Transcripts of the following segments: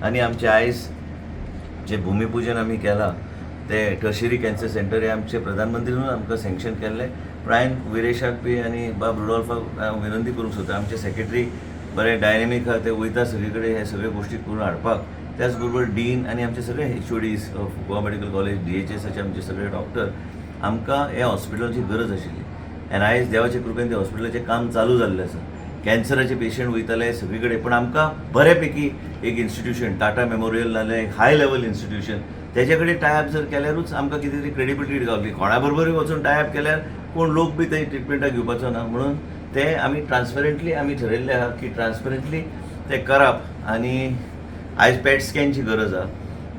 आनी आमचे आयज जे भुमिपूजन आमी केलां ते टर्शरी कॅन्सर सेंटर हे आमचे प्रधानमंत्रीनूच आमकां सँक्शन केल्लें. पूण हांवें विरेशाक बी आनी बाब रुडोल्फाक हांव विनंती करूंक सोदता, आमचे सेक्रेटरी बरे डायनेमीक आहा, ते वयता सगळे कडेन हे सगळे गोश्टी करून हाडपाक. त्याच बरोबर डीन आनी आमचे सगळे HODs of Goa Medical College, डीएचएसाचे आमचे सगळे डॉक्टर, आमकां ह्या हॉस्पिटलाची गरज आशिल्ली आनी आयज देवाचे कृपेन त्या हॉस्पिटलाचें काम चालू जाल्लें आसा. कॅन्सराचे पेशंट वयताले सगळे कडेन, पूण आमकां बऱ्यापैकी एक इन्स्टिट्यूशन, टाटा मेमोरियल नाल्यार एक हाय लेवल इन्स्टिट्यूशन, तेजे कडेन टायअप जर केल्यारूच आमकां कितें तरी क्रेडिबिलिटी गावतली. कोणा बरोबरूय वचून टायअप केल्यार कोण लोक बी थंय ट्रिटमेंटाक घेवपाचो ना. म्हणून ते आमी ट्रान्सपरंटली आमी ठरयल्लें आहा की ट्रान्सपरंटली ते करप. आनी आयज पॅट स्कॅनची गरज आहा,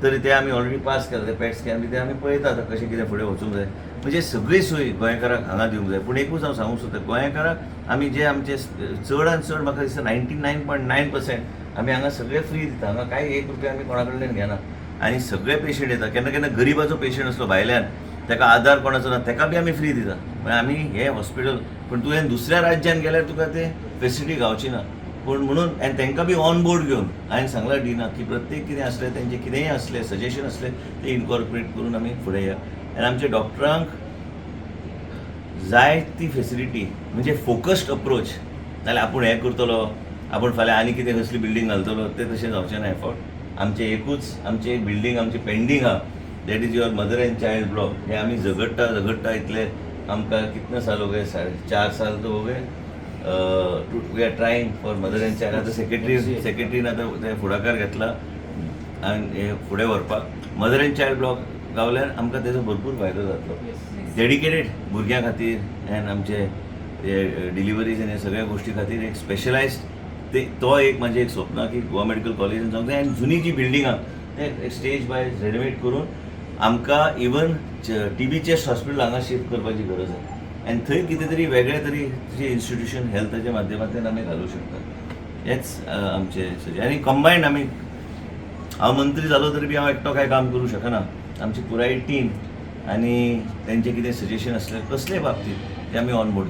तरी ते आमी ऑलरेडी पास केले ते पॅट स्कॅन बी, ते आमी पळयता आतां कशें कितें फुडें वचूंक जाय. म्हणजे सगळी सोय गोंयकारांक हांगा दिवंक जाय. पूण एकूच हांव सांगूंक सोदता, गोंयकारांक आमी जे आमचे चडान चड, म्हाका दिसता 99.9% आमी हांगा सगळे फ्री दिता. हांगा कांय एक रुपया आमी कोणा कडल्यान घेना आनी सगळे पेशंट येता. केन्ना केन्ना गरिबाचो पेशंट आसलो भायल्यान, ताका आधार कोणाचो ना, ताका बी आमी फ्री दिता. म्हळ्यार आमी हे हॉस्पिटल, पूण तुवें दुसऱ्या राज्यान गेल्यार तुका ते फेसिलिटी गावची ना. पूण म्हणून आनी तांकां बी ऑन बोर्ड घेवन हांवें सांगलां डिनाक की प्रत्येक कितें आसलें, तेंचें कितेंय आसलें, सजेशन आसलें, तें इनकॉर्पोरेट करून आमी फुडें या. आनी आमच्या डॉक्टरांक जाय ती फेसिलिटी, म्हणजे फोकस्ड अप्रोच. नाल्यार आपूण हें करतलो, आपूण फाल्यां आनी कितें कसली बिल्डींग घालतलो, तें तशें जावचें ना. एफर्ट आमचें एकूच, आमचें एक बिल्डींग आमची पेंडींग आहा, that is your mother and child block. हे आमी झगडटा झगडटा इतले आमकां कितने साल हो गए, 4.5 साल तो हो गए, we are trying for mother and child. आतां सेक्रेटरीन आतां ते फुडाकार घेतला आनी हे फुडें व्हरपाक. मदर अँड चायल्ड ब्लॉक गावल्यार आमकां तेजो भरपूर फायदो जातलो, डेडिकेटेड भुरग्यां खातीर आनी आमचे हे डिलिवरीज आनी हे सगळ्या गोश्टी खातीर एक स्पेशलायज्ड ते तो एक म्हाजें एक स्वप्न की गोवा मेडिकल कॉलेजीन जावंक जाय. आनी जुनी जी बिल्डींग आहा ते स्टेज बाय रेनोवेट करून आमकां इवन टीबी चेस्ट हॉस्पिटल हांगा शिफ्ट करपाची गरज आहा आनी थंय कितें तरी वेगळें तरी जे इन्स्टिट्यूशन हेल्थाच्या माध्यमांतल्यान आमी घालूं शकता, हेच आमचें सजेशन. आनी कंबायंड आमी, हांव मंत्री जालो तरी बी हांव एकटो कांय काम करूं शकना. आमची पुराय टीम आनी तेंचें कितें सजेशन आसलें कसलेय बाबतींत तें आमी ऑन बोर्ड.